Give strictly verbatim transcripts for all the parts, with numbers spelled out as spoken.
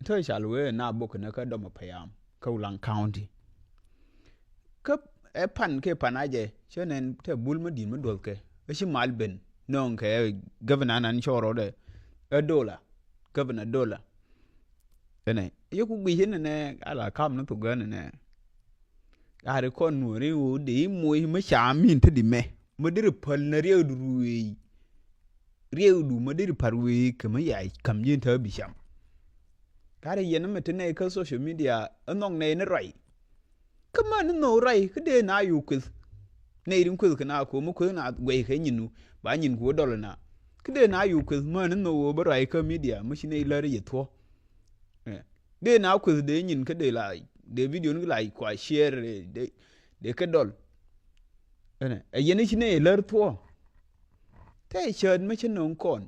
Te cal wee na bok ni kä dɔm a payam kä Ulaŋ County. Kä ɛ pan kɛ pan a jɛ cɛ nɛn te bul mi di̱n mi duɔth kɛ ɛ ci mal ben nɔŋ kɛ governor nan cɔrɔ dɛ ɛ dola, governor dola. Ɛnɛ yɛ ku guic inɛ nɛ ala kam ni thuk gɛ nɛ nɛ. Gari kɔn nuɔri wu de imuc mi ca min te di mɛ mi diri päl ni riɛw di ruëëc. Riɛwdu ma deri par wee kɛ mi yac kam ji̱n tä bi cam. Karɛ yɛn mi ti nɛy kä social media ɛ nhɔk nɛy ni ruac. Kä män ni nhɔk ruac kä dee na yu kueth. Nɛy rin kueth kɛ na ko mi kueth na guɛy kɛ nyinu ba nyin ku wä dɔl na. Kä dee na yu kueth män ni nhɔk wee bä ruac kä media mi ci nɛy lär yɛ thuɔ. Eh, dee na kueth dee nyin kä dee la dee video ni la kua share dee dee kɛ dɔl. Ɛnɛ ɛ yɛn ci nɛy lär thuɔ. Tɛ cäät mi ci no̱o̱ŋ kɔn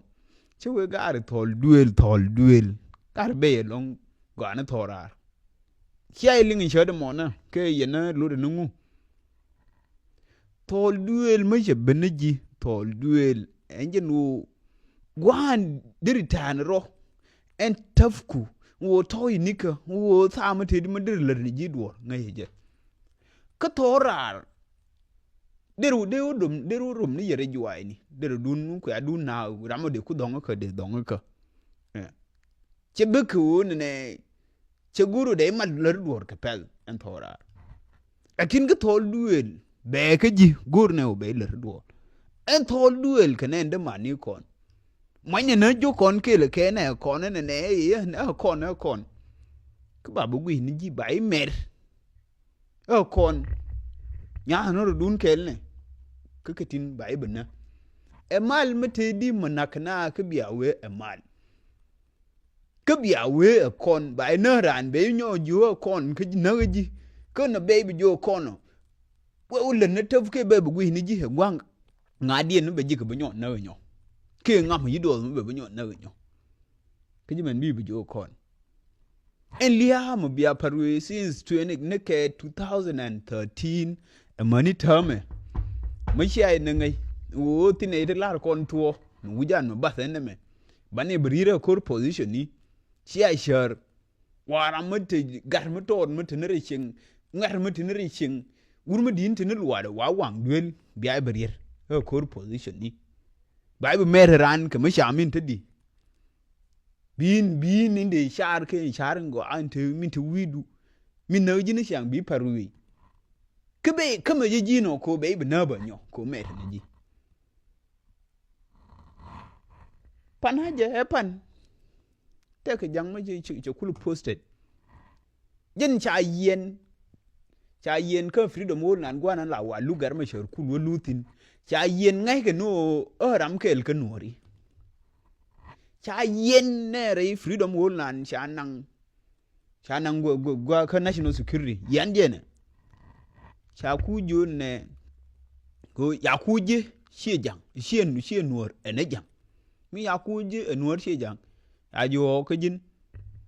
ci wee gaari thɔɔl duëël thɔɔl duëël. Gaari bey ɛlɔ̱ŋ gɔaa ni thɔɔl raar. Cia yɛ liŋ cäät mɔnä kɛ yɛn ni lotdɛ ni ŋu. Thɔɔl duëël mi cɛ ben ni ji̱ thɔɔl duëël ɛn jɛn ɣöö gua̱a̱n deri ta̱a̱n rɔ. Ɛn täpku ɣöö tɔ̱ yɛ nikä ɣöö thaam mi tëëdi mi deri lät ni ji̱ duɔ̱ɔ̱r ŋäc jɛ. Kä thɔɔl raar. Der wä, der wä dom, der wä rom ni yɛrɛ juaayni. Der wä dun kuɛ a dun na ram wä de ku dhɔŋ kä de dhɔŋ kä. Eh. Cɛ bä kɛ wä nɛ nɛ cɛ go̱r wä de mal lär duɔr kɛ pɛl ɛn thɔɔl raar. Lakin kä thɔɔl duëël bɛ kä ji̱ go̱r nɛ wä bɛ lär duɔr. Ɛn thɔɔl duëël kɛ nɛ ɛn dämani kɔn. Muany nɛ nä jok kɔn kelɛ kɛ nɛ kɔn nɛ nɛ ɛ kɔn ɛ kɔn. Kä ba bä gui̱c ni ji̱ ba imɛr. Ɛ kɔn nya̱a̱n rɔ dun kɛl nɛ kä kɛ tin ba i̱ bä nä. Ɛ mal mi te di mɛ nak na kä bia wee ɛ mal. Kä bia wee ɛ kɔn ba i̱ nä raan bɛ i̱ nyɔ ji̱ ɛ kɔn kä näk ji̱ kä nɔ bɛ i̱ bi ji̱ ɛ kɔn ɔ. Wee wä lät ni täp kɛ bɛ bi gui̱c ni ji̱ ɛ gua̱ŋ. Ŋa̱diɛn ni bɛ ji̱ kɛ bi nyɔ näk nyɔ kɛ ŋam yi duɔth mi bɛ bi nyɔ näk nyɔ. Kä ji̱ mɛn bi bi ji̱ ɛ kɔn. Ɛn lia̱a̱ mɔ bia pa̱r wee since twenty ni kɛ two thousand and thirteen. Ɛmäni täämɛ mä cia yɛ ni ŋäc ɣöö thin ɛ yɛ ti la̱r kɔn tuɔɔ mi wi̱c an mi bath ɛn ɛmɛ. Banɛ bi ri̱i̱r ɛ ko̱r position ni cia cär. Wa̱a̱ ram mi te gat mi tɔɔt mi te ni ri cieŋ ŋɛ̈t mi te ni ri cieŋ wur mi di̱i̱n te ni luaadɛ wa̱a̱ waŋ duel bia yɛ bi ri̱i̱r ɛ ko̱r position ni. Ba yɛ bi mɛr raan kɛ mi ca min te di. Bi̱i̱n bi̱i̱n in dee car kɛ in car in gɔaa in te min te wi̱i̱du. Min näk ji̱n i̱ ciaŋ bi̱i̱ pär wi̱i̱. Kä ben kä mɛ ji̱ ji̱n ɔ ko ben bi nääpä nyɔ ko mɛt ni ji̱. Pan a jɛ ɛ pan. Tɛk kɛ ja̱ŋ mɛ cɛ kul posted. Jɛn ca yiɛn. Ca yiɛn kä Freedom Hall nan gua̱a̱n an la wa luk gɛr mɛ cär kul wä luthin. Ca yiɛn ŋa̱ckɛ ni ɣöö ɛ ram kɛɛl kä nuɔ̱ɔ̱ri. Ca yiɛn nɛɛrɛ i̱ Freedom Hall nan ca naŋ. Ca naŋ gua, gua, gua kä national security yiɛn jɛnɛ. Ca ku jiö nɛ. Ko ya ku ji̱ ciɛ ja̱ŋ ciɛ ciɛ nuɔ̱ɔ̱r ɛn ɛ ja̱ŋ. Mi ya ku ji̱ ɛ nuɔ̱ɔ̱r ciɛ ja̱ŋ. Ya ji̱ ɣɔɔ kä ji̱n.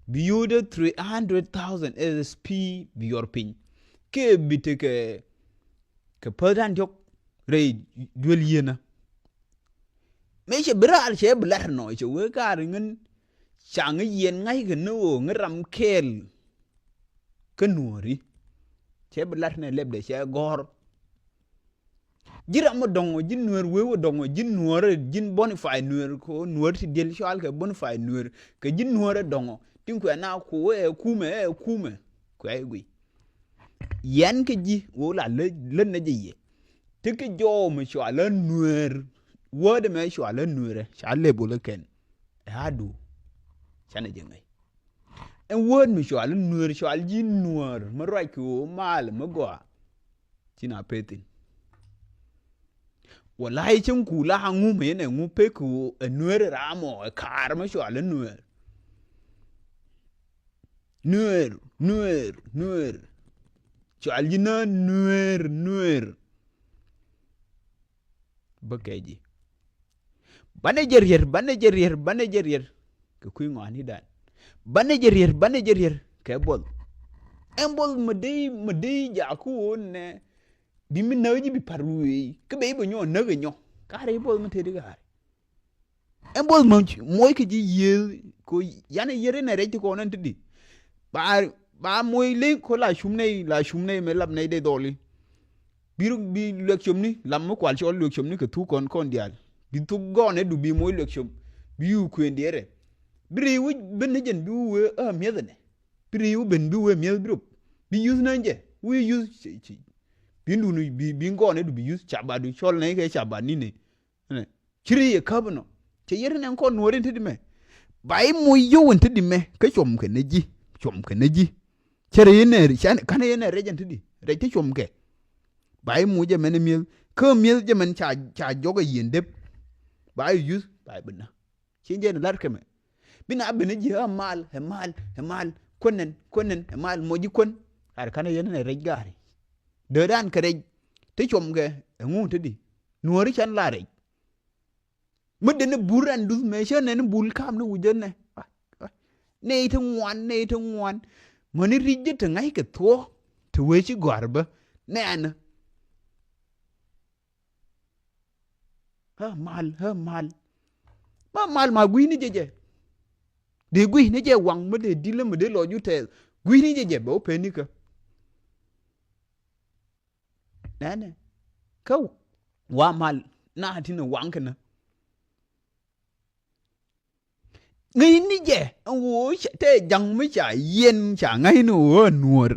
Bi yio̱o̱dɛ three hundred thousand S S P bi yɔr piny. Kɛ bi tekɛ kɛ päth da̱ŋ diɔ̱k rɛy duel yieenä. Mëë cɛ bi raar cɛ bi lat nɔ cɛ wee kaar ŋän. Ca ŋä yiɛn ŋa̱ckɛ ni ɣöö ŋä ram kɛɛl. Kä nuɔ̱ɔ̱ri cɛ bi lat nɛ lɛpdɛ cɛ gɔ̱r. Ji̱ ram ɔ dɔ̱ŋɔ ji̱ nueer wee wä dɔ̱ŋɔ ji̱ nuɔ̱ɔ̱r ji̱n Boniface nueer kɛ ɣöö nuɔ̱ɔ̱r ti diɛl cɔal kɛ Boniface nueer kɛ ji̱ nuɔ̱ɔ̱r ɛ dɔ̱ŋɔ tin kuɛ na ku ɛ kumɛ ɛ kumɛ. Kuɛ i̱ gui. Yɛn kä ji̱ ɣöö la lät nä jɛ yɛ. Ti kä jɔw mi cua lä nueer. Wädɛ mɛ cua lä nueerɛ ca lep wä lä kɛn. Ɛ a du. Canɛ jɛ ŋäc. Ɛn wäd mi cua lä nueer cua lä ji̱ nueer mi ruac kɛ ɣöö mal mi gɔaa. Ci na peth thi̱n. Wä la̱c cäŋ ku la ŋu mi yɛn ɛ ŋu pek kɛ ɣöö ɛ nueer ɛ ram ɔ ɛ kaar mi cua lä nueer. Nueer, nueer, nueer. Cual ji̱ nä nueer, nueer. Bä kɛ ji̱. Banɛ jɛ rier, banɛ jɛ rier, banɛ jɛ rier. Kɛ kui̱ ŋɔaani dan. Banɛ jɛ rier, banɛ jɛ rier. Kɛ buɔth. Ɛn buɔth mi dee, mi dee jaku wun nɛ. Bi mi näk ji̱ bi par wee. Kä ben i̱ bɛ nyɔ näk inyɔ. Ka̱rɛ i̱ buɔth mi tëë di ka̱rɛ. Ɛn both mɔ moc kɛ ji̱ yiëë ko yan ɛ yɛr in ɛ rɛc ti kɔn ɛn ti di. Ba ba moc ley ko la cum nɛy la cum nɛy mɛ lap nɛy dee dhɔli. Bi bi luɛk comni lam mi kual cɔl luɛk comni kɛ thuk kɔn kɔn diaal. Bi thuk gɔɔn ɛ du bi moc luɛk com. Bi yu kuën diɛɛrɛ. Bi ri wi̱c ben ni jɛn bi wee ɛ miɛth ɛnɛ. Bi ri wi̱c ben bi wee miɛth bi rop. Bi yuth nɛn jɛ wi̱c yuth. Bi dun bi bi gɔɔn ɛ du bi yuth ca ba du cɔl nɛy kɛ ca ba ni nɛ. Ɛnɛ ci ri yɛ käp ɛnɔ. Cɛ yɛr ɛn ɛn kɔn nuɔɔri ɛn ti di mɛ. Ba i̱ moc yio̱w ɛn ti di mɛ kä cuɔm kɛ nɛ ji̱. Cuɔm kɛ nɛ ji̱. Cɛ rɛ yɛn ɛ canɛ kanɛ yɛn ɛ rɛc ɛn ti di rɛc ti cuɔm kɛ. Ba i̱ moc jɛ mɛn ɛ mi̱eth kä mi̱eth jɛ mɛn ca ca jɔk ɛ yieen dep. Ba i̱ yuth ba i̱ bi na. Ci jɛn ɛ la̱r kɛ mɛ. Bi na ben ɛ ji̱ ɛ mal ɛ mal ɛ mal kuän ɛn kuän ɛn ɛ mal moc ji̱ kuän. Kar kanɛ yɛn ɛ rɛc gaari. Dee dan kɛ rɛc ti cuɔm kɛ ɛ ŋu ti di. Nuɔɔri can la rɛc. Mi den ni bur ɛn duth mɛ cä nɛn bul kam ni wi̱cä nɛ. Nɛy ti ŋuan nɛy ti ŋuan. Mäni ri̱c jɛ ti ŋa̱ckɛ thuɔ̱k ti wee ci gɔ̱a̱r bä nɛɛnä. Ɣä mal ɣä mal. Ma mal ma gui̱ni jɛ jɛ. Dee gui̱ni jɛ waŋ mi dee dilä mi dee lɔc ju tɛɛth gui̱ni jɛ jɛ bɛ wä peni kä. Nɛnɛ kä wa mal na tin waŋ kɛ nä. Ŋäcni jɛ ɛn ɣöö tɛ ja̱ŋ mi ca yiɛn ca ŋa̱cni ɣöö nuɔ̱ɔ̱r.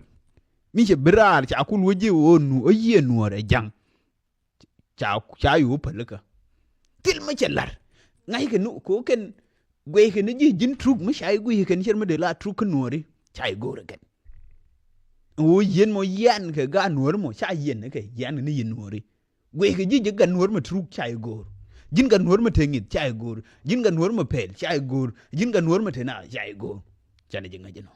Mi cɛ bi raar ca kul wä ji̱ ɣöö nu ɣä yiëë nuɔ̱ɔ̱r ɛ ja̱ŋ. Ca ca yo̱o̱ pälikä. Thil mi cɛ la̱r ŋa̱ckɛ ni ko̱ kɛn guɛckɛ ni ji̱ ji̱n truk mi ca i̱ gui̱ckɛ kɛn cɛr mi dee la truk kä nuɔ̱ɔ̱ri ca i̱ go̱o̱r ɛ kɛn. Ɛn ɣöö yiɛn mɔ yian kɛ gaat nuɔ̱ɔ̱ri mɔ ca yiɛn kɛ yian ni yiɛn nuɔ̱ɔ̱ri. Guickɛ ji̱ ji̱ gat nuɔ̱ɔ̱r mi truk ca i̱ go̱o̱r. Ji̱n gat nuɔ̱ɔ̱r mi te ŋi̱th ca i̱ go̱o̱r. Ji̱n gat nuɔ̱ɔ̱r mi pɛl ca i̱ go̱o̱r. Ji̱n gat nuɔ̱ɔ̱r mi te na ca i̱ go̱o̱r. Canɛ ji̱ ŋäc ɛnɔ.